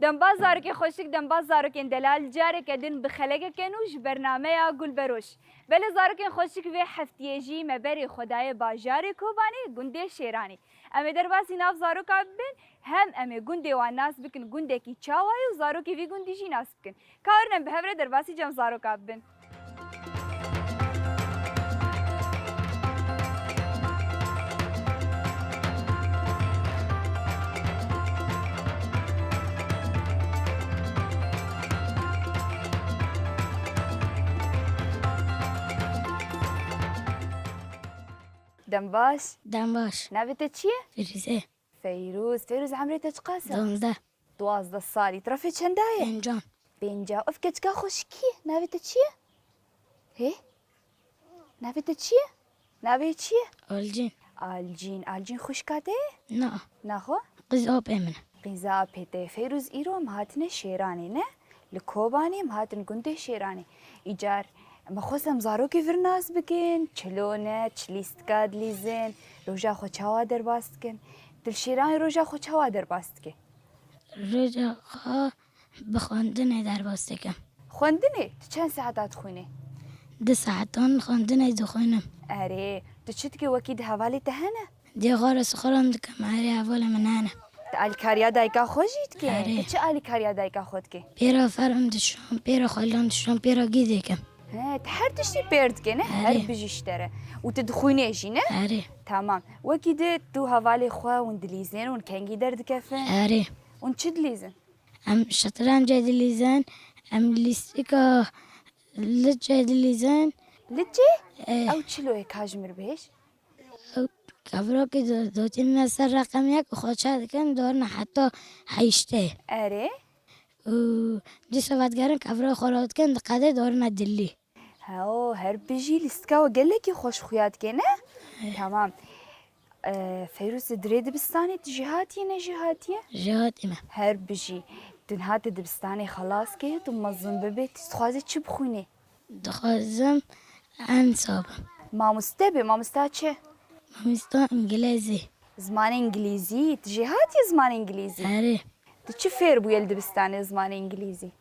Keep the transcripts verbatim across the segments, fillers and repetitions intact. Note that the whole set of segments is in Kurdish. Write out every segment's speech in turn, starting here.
Dembaz zarokên xweşik, dembaz zarokên delal, careke din bi xelegeke nû ji bernameya Gulberoj. Belê zarokên xweşik, vê heftiyê jî me berê xwe daye bajarê Kobanê, gundê Şêranê. Em ê derbasî nav zaroka bibin, hem em ê gundê wan nas bikin, gundekî çawa ye û zarokê vî gundî jî nas bikin. Ka werin em bi hev re derbasî cem zaroka bibin. Dem baş. Dem baş. Navê te çi ye? Firûze. Feyrûz. Feyrûz, emrê te çiqas e? Duwazdeh. Duwazdeh salî. Tu refê çenda ye? Pêncan. Pênca. Ev keçika xweşikî ye. Navê te çi ye? Hê? Navê te çi ye? Navê çi ye? Alcîn. Alcîn. Alcîn xwişka te ye? Na. Naxwe? Qîza apê min e. Qîza apê te ye. Feyrûz, îro em hatine Şêranê ne? Li Kobanê em hatin gundê Şêranê. Îcar me xwest em zarokê vir nas bikin, çilo ne, çi lîstika dilîzin, roja xwe çawa derbas dikin. Tu li Şêranê roja xwe çawa derbas dikî? Roja xwe bi xwendinê derbas dikim. Xwendinê? Tu çend saeta dixwînî? Du saetan xwendinê dixwînim. Erê, tu çi dikî, wekî di hevalê te hene? Dê xwe re sixuran dikim, erê, hevalê min hene. Tu alîkariya dayika xwe jî dikî? Erê. Tu çi alîkariya dayika xwe dikî? Pêra ferm dişon, pêra xwelan dişon, pêra gî dikim. He, tu her tiştî pêr dikî, ne? Her Erê. Bijî ji te re. Û tu dixwînê jî, ne? Erê. Tamam. Wekî di tu hevalê xwe hûn dilîzin, hûn kengî derdikevin? Erê. Hûn çi dilîzin? Em şetrencê dilîzin, em lîstika licê dilîzin. Licê? Eh. Ew çilo ye, ka ji mir bêj? Ew kevirokê do-, dotîne ser reqem yek û xwe çe dikin, dorine heta heştê. Erê. Û dîsa vedigerin kevirê xwe re dikin, diqede dorine dilî. Heo, her bijî, lîstika we gelekî xweş xuya dike, ne? Tamam. E, Feyrûz, tu dirê dibistanê tu jê hatiye, ne jê hatiye? Jê hatîme. Her bijî. Tu niha tu dibistanê xelas kê, tu mezin bibê, tu dixwazî çi bixwînî? Dixwazim ensa bim. Mamoste bê, mamosta çi? Mamosta îngilîzî. Zimanê îngilîzî? Tu jê hatiye zimanê îngilîzî? Erê. Tu çi fêr bûye li dibistanê zimanê îngilîzî?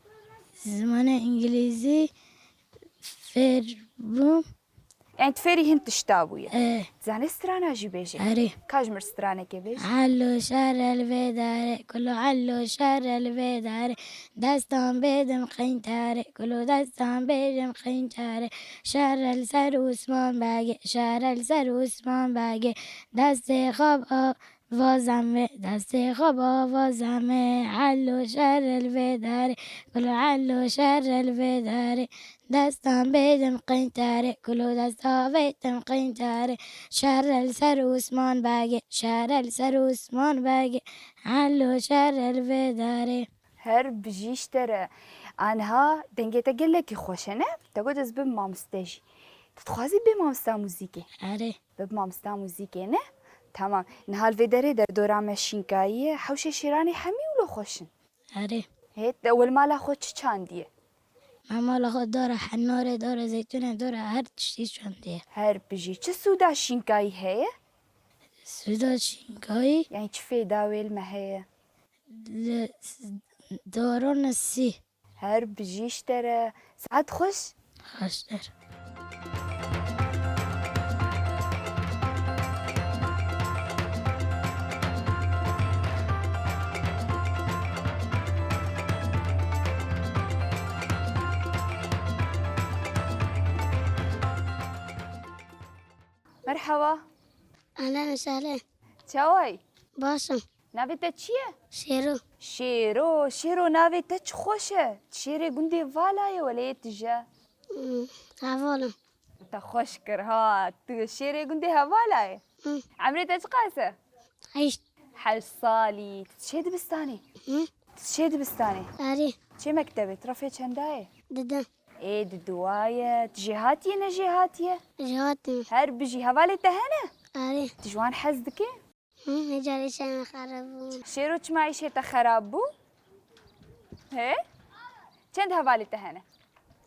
Zimanê îngilîzî fêr bûm. Yani tu fêrî hin tişta bûye. Eh. Zanê strana jî bêje. Erê. Ka ji mir stranekê bêj. Elo şer el vê darê, kulo elo şer el vê darê. Destan bêdim qîntare, kulo destan bêdim qîntare. Şer el ser Osman Begê, şer el ser Osman Begê. Destê xwe bi vazem wê, destê xwe bi vazem wê. Elo şer el vê darê, kulo elo şer el vê darê. Destan bêdim qîntare, kulo desta bêdim qîntare. Şer el ser Osman Begê, şer el ser Osman Begê. Elo şer el vê darê. Her bijî ji te re. Aniha dengê te gelekî xweş e, ne? Te got ez bim mamoste jî. Tu dixwazî bê mamosta muzîkê? Erê. Bib mamosta muzîkê, ne? Tamam. Niha li vê derê derdora me şînkayî ye. Hewşê Şêranê hemî wilo xweş in. Erê. Hê, te ewil mala xwe çi çandiye? Me mala xwe dara henarê, dara zeytûnê, dara her tiştî çandiye. Her bijî. Çi sûda şînkayî heye? Sûda şînkayî? Yani çi fêda wê li me heye? Li s-, darana sî. Her bijî ji te re. Saet xweş. Xweştir. Merhaba. Ehlen û sehlen. Çawa yî? Baş im. Navê te çi ye? Şêro. Şêro, Şêro, navê te çi xweş e. Şêrê gundê Vala ye, wele yê tije. Hmm, heval im. Te xweş kir ha. Tu şêrê gundê Hevala ye. Hmm. Emrê te çiqas e? Heşt. Heşt salî. Tu çê dibistanê? Hmm. Tu çê dibistanê? Erê. Çê mektebê? Tu refê çenda ye? Didin. Ê, di duwa ye. Tu jêhatî yê, ne jêhatî yê? Jêhatî. Her bijî. Hevalê te hene? Erê. Tu ji wan hez dikî? Hı, hêca îşê me xerab bû. Şêro, çima îşê te xerab bû? He? Çend hevalê te hene?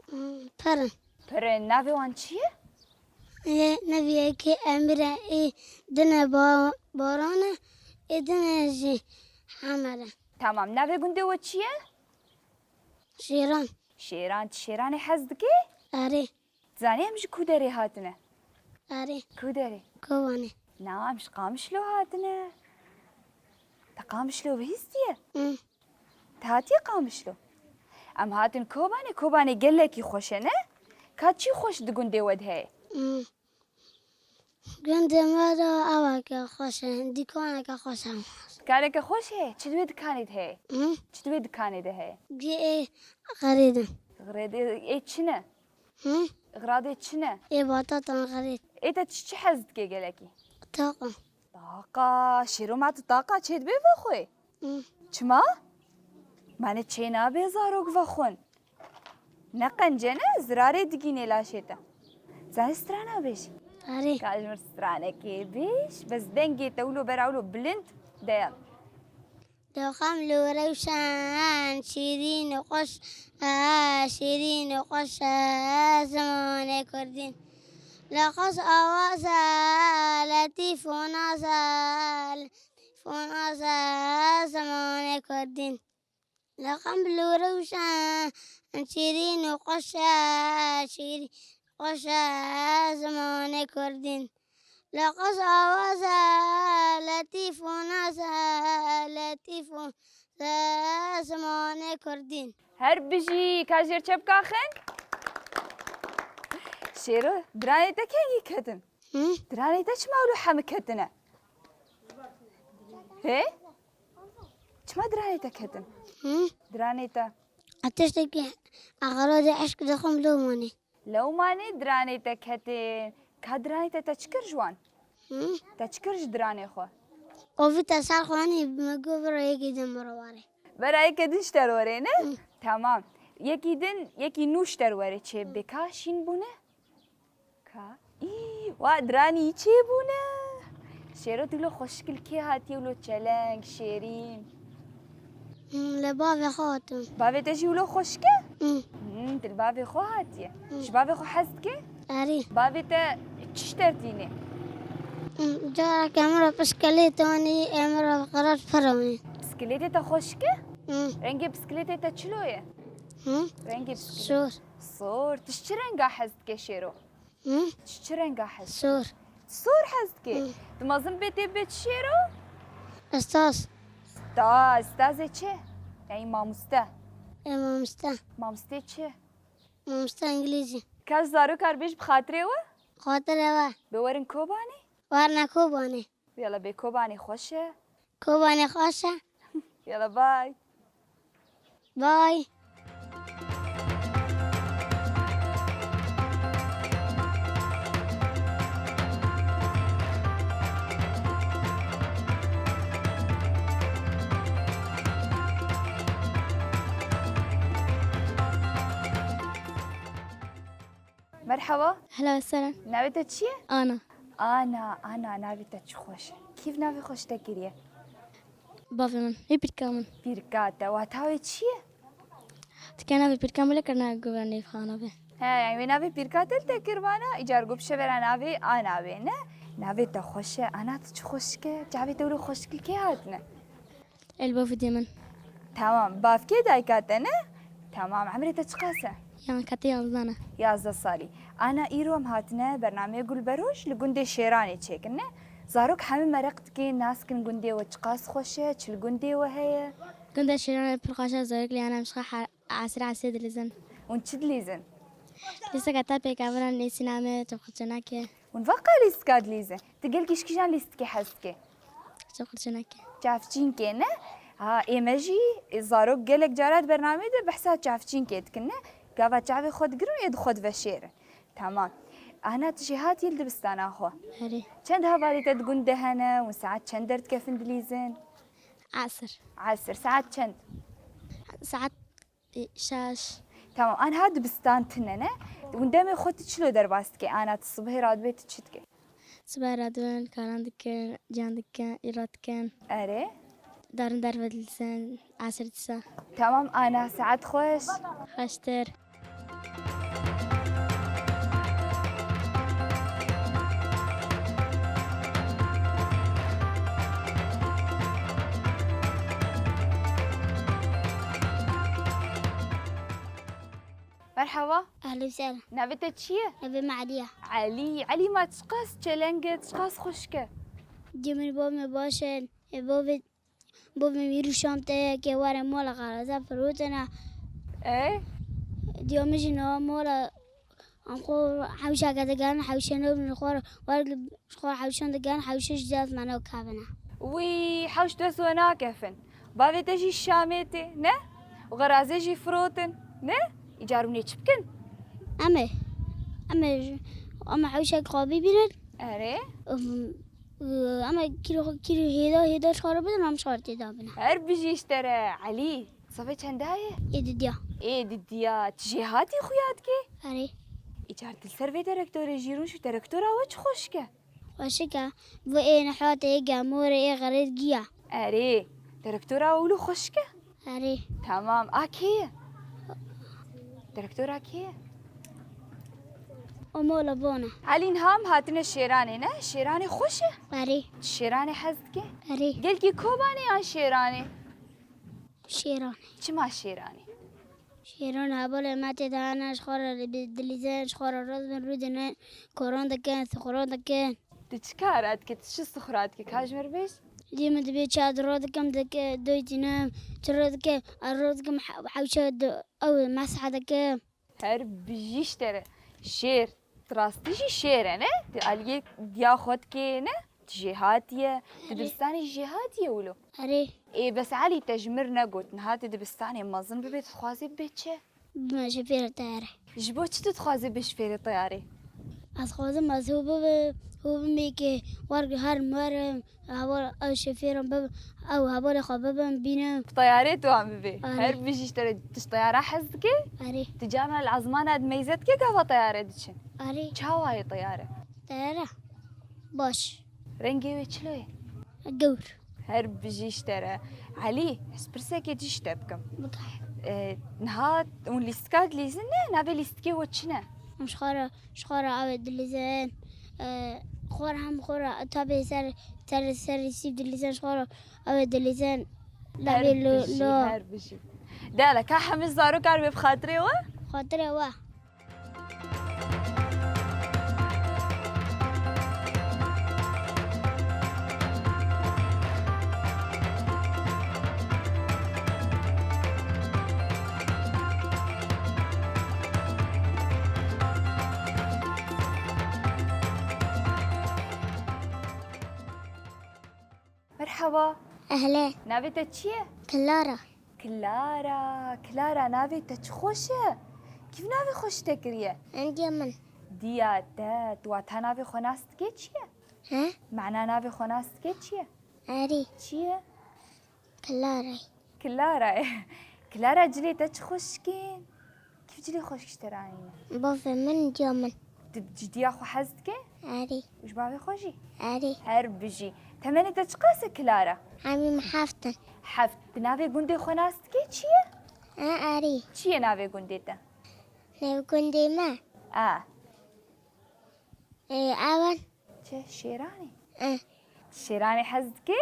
Hı, pir in. Pir in. Navê wan çi ye? Ê, navê yekê Emîr e, ê dine Ba-, Baran e, ê dine jî Hemer e. Tamam, navê gundê we çi ye? Şêran. Şêran, tu şêranê hez dikî? Erê. Zanî em ji ku derê hatine? Erê. Ku derê? Kobanê. Na, em ji Qamişlo hatine. Te Qamişlo bihîstiye? Hı. Te hatiye Qamişlo? Em hatin Kobanê, Kobanê gelekî xweş e, ne? Ka çi xweş di gundê we de heye? Hı. Gundê me de eweke xweş e, dîkaneke xweş e. Dîkaneke xweş e? Çi di wê dikanê de heye? Hı? Çi di wê dikanê de heye? Gê ê xerîdin. Xerîdê ê çi ne? Hı? Xeradê çi ne? Ê batatan xerîd. Ê te çi, çi hez dike gelekî? Taqa. Taqa, Şêro ma tu taqa çêdibe vexwe? Hı. Çima? Mane çê nabe zarok vexwin. Ne qence ne, zirarê digînê laşê te. Zanî strana bêjî? Erê. Ka ji min stranekê bêj, bes dengê te wilo bera wilo bilind de ye. Loxam lo rewşen şîrîn û xweş e, şîrîn û xweş e zimanê kurdîn. Laqas awaza letîf û naza, letîf û naza zimanê kurdîn. Laqam bi lo rewşen şîrîn û xweş e, şîrîn xweş e zimanê kurdîn. Laqas awaza letîf û naza, letîf û naza zimanê kurdîn. Her bijî, ka jêr çepka xing. Şêro, diranê te kengî ketin? Hı? Diranê te çima wilo hemi ketine? Hê? Çima diranê te ketin? Hı? Diranê te. A tiştekî exeradê eşq dixwim lo manê. Lewmanê diranê te ketin. Ka diranê te, te çi kir ji wan? Hı? Te çi kir ji diranê xwe? Ovî te ser xwe anî, me got bira yekî din bira warê. Bera yekê din ji te re warê, ne? Hı. Tamam. Yekî din, yekî nû ji te re warê çê bê. Ka şîn bûne? Ka? Î, wa diranî çêbûne. Şêro tu wilo xweşik li kê hatiye, wilo çeleng, şêrîn? Hmm, li bavê xwe hatim. Bavê te jî wilo xweşik e? Hmm. Hmm, tu li bavê xwe hatiye. Hmm. Ji bavê xwe hez dikî? Erê. Bavê te çi ji te re tîne? Hmm, careke min re piskilêt anî, ê min re qerar piranî. Piskilêtê te xweşik e? Hmm. Rengê piskilêtê te çilo ye? Hmm. Rengê piskilêt. Sor. Sor. Tu ji çi renga hez dikî Şêro? Hı? Ji çi renga hez? Sor. Sor hez dike? Hı. Tu mezin bê tê bê çi Şêro? Ustaz. Ustaz, ustazê çi? Yani mamuste. E, mamuste. Mamuste çi? Mamuste İngilizce. Ka ji zarokar bêj bi xatirê we? Xatirê we. Bê werin Kobanê? Werine Kobanê. Yala bê Kobanê xweş e. Kobanê xweş e. Yala bay. Bay. Merhaba. Hela, selam. Navê te çi ye? Ana. Ana, Ana, navê te çi xweş e. Kî navê xwe ji te kiriye? Bavê min, ê pîrka min. Pîrka te, wata wê çi ye? Tika navê pîrka min lê kir, navê govra nêvxana be. He, yani wê navê pîrka te li te kir vana, îcar got bişe vera navê Ana be, ne? Navê te xweş e, Ana tu çi xweşik e, çavê te wilo xweşik li kê hatine? El bavê dê min. Tamam. Bavkê dayka te ne? Tamam. Emrê te çiqas e? Yan, katê yanzdeh ne. Yazdeh salî. Ana îro em hatine bernameyê Gulberoj li gundê Şêranê çêkin ne? Zarok hemî mereq dikin, nas kin gundê we çiqas xweş e, çi li gundê we heye? Gundê Şêranê pir xweş e, zarok lê ana em ji xwe he-, esrê esrê dilîzin. Hûn çi dilîzin? Lîstika te pêkaviran, nêsîna me, çavxirçenakê. Hûn veqa lîstika dilîzin? Tu gelkî ji kîjan lîstikê hez dikî? Çavxirçenakê. Çavçînkê ne? Ha, ê me jî, ê zarok gelek cara di bernameyê de behsa çavçînkê dikin ne? Gava çavê xwe digirin û ê di xwe diveşêrin. Tamam. Ana tu jî hatî li dibistana xwe? Erê. Çend hevalê te di gund de hene? Hûn saet çend derdikefin dilîzin? Esir. Esir. Saet çend? Saet Ê, şeş. Tamam, aniha dibistan tune ne? Hûn demê xwe tu çilo derbas dike? Ana tu sibehê radibê tu çi dike? Sibehê radibin, karan dikin, can dikin, îrat dikin. Erê. Darin derve dilîzin, esir disa. Tamam, Ana, saet xweş. Xweştir. Merhaba. Ehlen selam. Navê te çi ye? Navê me Elî ye. Elî, Elî ma çiqas çeleng e, çiqas xweşik e. Diyê min bo me baş e. E, bo ve, bo ve mîrû şam te ke were mola xaraza firotena. E? Diya min jî nava mola. Em xwe hewşeke digerin, hewşe nabin ji xwe re, wer ji xwe hewşan digerin, hewşe ji dest me nakevine. Wî hewş dest we nakefin. Bavê te jî şamê tê, ne? Û xerazê jî firotin, ne? Îcar hûn ê çi bikin? Em ê, em ê, em ê hewşek xwe bibînin. Erê. Em, em ê kîlo, kîlo hêda, hêda ji xwe re bidin, em ji xwe re têda bine. Her bijî ji te re, Elî. Sifê çenda ye? Ê didiya. Ê didiya. Tu jêhatî xuya dikê? Erê. Îcar tu li ser vê direktorê jî rûn şu direktora we çi xweşik e. Xweşik e. Bu ê niha te ê gemorê ê xerêt giya. Erê. Direktora we wilo xweşik e? Erê. Tamam. A kê ye? Direktora kê ye? Omola bona. Elî niha em hatine şêranê ne? Şêranê xweş e? Erê. Tu şêranê hez dikê? Erê. Gelkî Kobanê yan şêranê? Şêranê. Çima şêranê? Şêran hevalê me tê de hene, ji xwe re bi dilîzin, ji xwe re rast bin, rûdinin, koran dikin, sixuran dikin. Tu çi kara dikî, tu çi sixura dikî, ka ji mir bêj? Dê min dibê çadir ro dikim, dike, doy tînim, çi ro dikim, ez ro dikim, he-, hewşe di-, ew mesah dikim. Her bijî ji te re. Şêr. Tu rastî jî şêr e, ne? Tu aliyê diya xwe dikê, ne? Tu jêhatî ye. Tu Erê. Dibistanê jî jêhatî ye wilo. Erê. Ê, bes Elî, te ji mir negot. Niha tu dibistanê mezin bibê, tu dixwazî bibê çi? Bibime şofêra teyare. Ji bo çi tu dixwazî bibê şofêrê teyarê? Ez dixwazim ez hû bibim, hû bimê ke wer herim werim. Heval ew şofêran bib-, ew hevalê xwe bibin, bînin. Bi teyarê tu an bibê. Erê. Her bijî ji te re, tu ji teyara hez dikî? Erê. Tu carna li ezmana dimeyze dikî gava teyare diçin? Erê. Çawa ye teyare? Teyare. Baş. Rengê wê çilo ye? Gewr. Her bijî ji te re. Elî, ez pirsekê dî ji te bikim. Bike. E, niha hûn lîstika dilîzin ne? Navê lîstikê we çi ne? Em ji xwe re Ji xwe re ew ê dilîzin, e, xwe re hem xwe re tabê ser, ser, ser rîsîv dilîzin, ji xwe re ew ê dilîzin. Her Labê lo, bijî, lo. Her bijî. De, de, ka hemî zarokan wê bi xatirê we? Xatirê we. Merhaba. Ehle. Navê te çi ye? Clara. Clara, Clara, navê te çi xweş e. Kî navê xwe ji te kiriye? Em diya min. Diya te, tu wata navê xwe nas dikê çi ye? He? Mana navê xwe nas dikê çi ye? Erê. Çi ye? Clara. Clara. Clara, cilê te çi xweşik in. Kî cilê xweşik ji te re anîne? Bavê min, diya min. Tu ji diya xwe hez dikî? Erê. Û ji bavê xwe jî? Erê. Her bijî. Temenê te çiqas e Clara? Hemî me heft in. Heft. Tu navê gundê xwe nas dikî çi ye? E, erê. Çi ye navê gundê te? Navê gundê me? A. Ê, ew in. Çi? Şêranê? E. Şêranê hez dikî?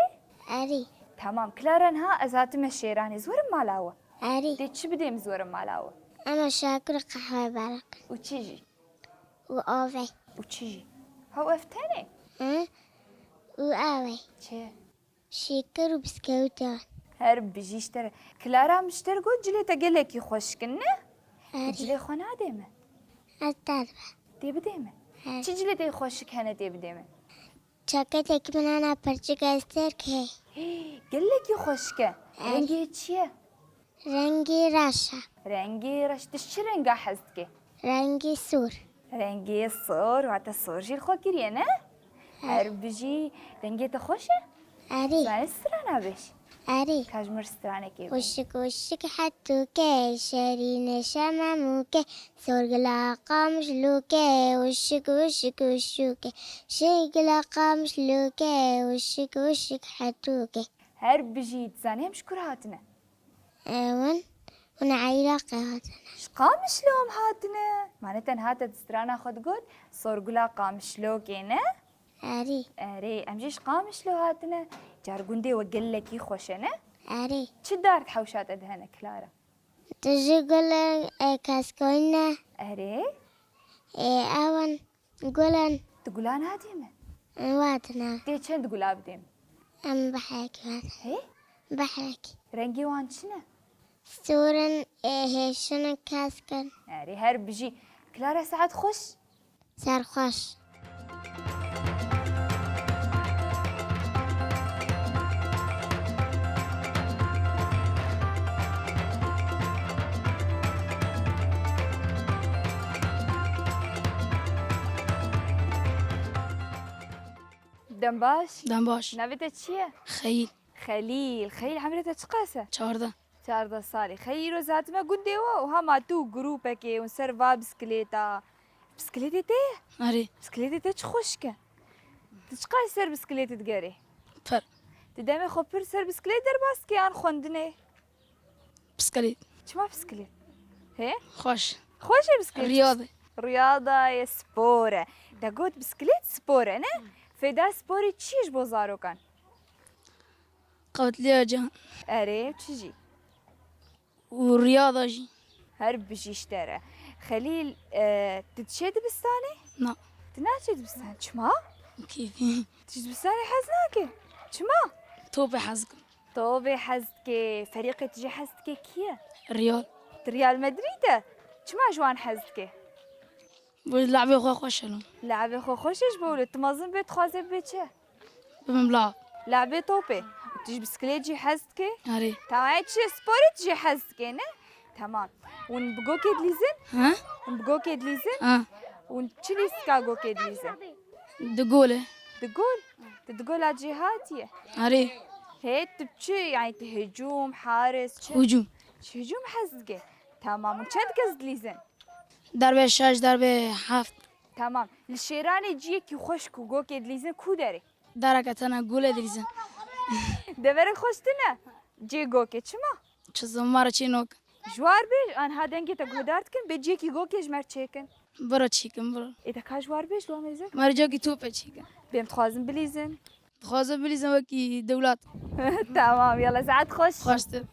Erê. Tamam. Clara, niha ez hatime şêranê. Ez werim mala we? Erê. Dê çi bidêm ez werim mala we? Em ê şakir û qehwe beriqin. Û çi jî? Û avê. Û çi jî? Hew ev tenê? E? Û avê. Çi? Şêkir û biskewîtan. Her bijî ji te re. Clara, min ji te re got cilê te gelekî xweşik in, ne? Erê. Cilê xwe nadê min? Ez te dibe. Tê bidê min? He. Çi cilê te xweşik hene tê bidê min? Çaketek min hene pirçik esterk heye. Hê, gelekî xweşik e. Erê. Rengê çi ye? Rengê reş e. Rengê reş, tu ji çi renga hez dikî? Rengê sor. Rengê sor, wate sor jî li xwe kiriye, ne? He. Her bijî, rengê te xweş e? Erê. Zanî strana bêj? Erê. Ka ji mir stranekê bêj. Wişik wişik hetûke, şerîne şememûke, sor gila qamişlûke, wişik wişik wişûke, şê gila qamişlûke, wişik wişik hetûke. Her bijî, dizanî em ji kur hatine? Ewin, hûn Iraqê hatine. Ji Qamişlo em hatine. Mane te niha te di strana xwe digot, Sorgula Qamişlokê ne? Erê. Erê, em jî ji Qamişlo hatine. Car gundê we gelekî xweş e ne? Erê. Çi dar di hewşa te de hene Clara? Tu jî gulên, e, keskoyî ne? Erê. E, ew in gulên. Tu gulan nadî min? Em watina. Tê çend gula bidêm? Em behrek watin. Hê? Behrek. Rengê wan çi ne? Sor in, e, hêşin in, kesk in. Erê, her bijî. Clara, saet xweş. Ser xweş. Dem baş. Dem baş. Navê te çi ye? Xeyîl. Xelîl. Xelîl, emrê te çiqas e? Çardeh. Çardeh salî. Xeyî, îro ez hatime gundê we û hema tu û grûpekê hûn ser va bisikilêta. Bisikilêtê te ye? Erê. Bisikilêtê te çi xweşik e. Tu çiqas ser bisikilêtê digerî? Pir. Tu demê xwe pir ser bisikilêt derbas dikî yan xwendinê? Bisikilêt. Çima bisikilêt? Hê? Xweş. Xweş e bisikilêt? Riyade. Riyada ye, spor e. Te got bisikilêt spor e, ne? Fêda sporê çi ye ji bo zarokan? Qewetliya can. Erê, çi jî? Û riyada jî. Her bijî ji te re. Xelîl, e, tu diçê dibistanê? Na. Tu naçê dibistanê. Çima? Keyfî. Tu ji dibistanê hez nakî? Çima? Topê hez dikim. Topê hez dikê. Ferîqê tu jê hez dikê kî ye? Real. Tu Real Madrid e? Çima ji wan hez dikê? Bo lehbê xwe xweş e. Lehbê xwe xweş e ji bo wilo. Tu mezin bê dixwazê bê çi? Bibim lav. Lehbê topê. Tu ji bisikilêt jî hez dikê? Erê. Tamam, e, çi sporê tu jê hez dikê, ne? Tamam. Hûn bi gokê dilîzin? Ha? Hûn bi gokê dilîzin? Ha. Hûn çi lîstika gokê dilîzin? Di gol e. Di gol? Tu di gola cihatiye? Erê. Hê, tu çi, yani tu hicûm, haris, çi? Hicûm. Çi hicûm hez dike? Tamam, çend kes dilîzin? Derbê şeş, derbê heft. Tamam. Li Şêranê ciyekî xweş ku gokê dilîzin ku derê? Dereke tena gulê dilîzin. Deverek xweş tine. Cê gokê çima? Çi zimara çî nok. Ji war bê, anha dengê te guhdar dikin, bê ciyekî gokê ji mer çêkin. Bira çêkin, bira. Ê, te ka ji war bê, ji wa mêze? Mer ciyekî topê çêkin. Bêm dixwazin bilîzin. Dixwazin bilîzin wekî dewlet. Tamam, yala, saet xweş. Xweştir.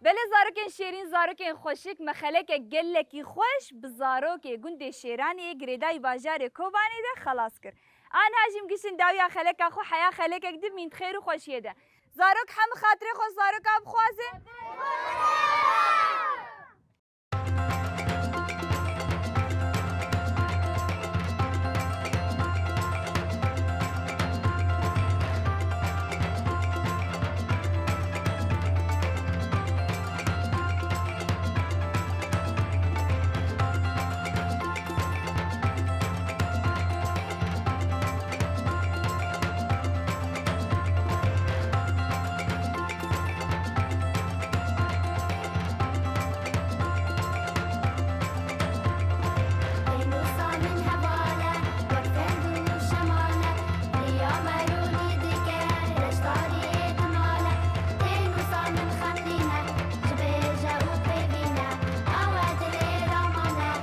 Belê zarokên şêrîn, zarokên xweşik, me xelekek gelekî xweş bi zarokê gundê Şêranê yê girêdayî bajarê Kobanê de xelas kir. Aniha jî em giştin dawiya xeleka xwe, heya xelekek din bimîn di xêr û xweşiyê de. Zarok, hemî xatirê xwe zaroka bixwazin.